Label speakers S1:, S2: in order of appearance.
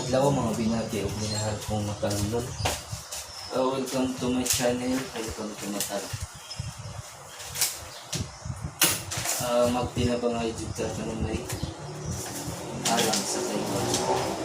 S1: Adlaw, mga binati ug minahal kong matalon. Welcome to my channel, welcome to Matal. Magtinabangay jud ta kanunay alang sa kaiba.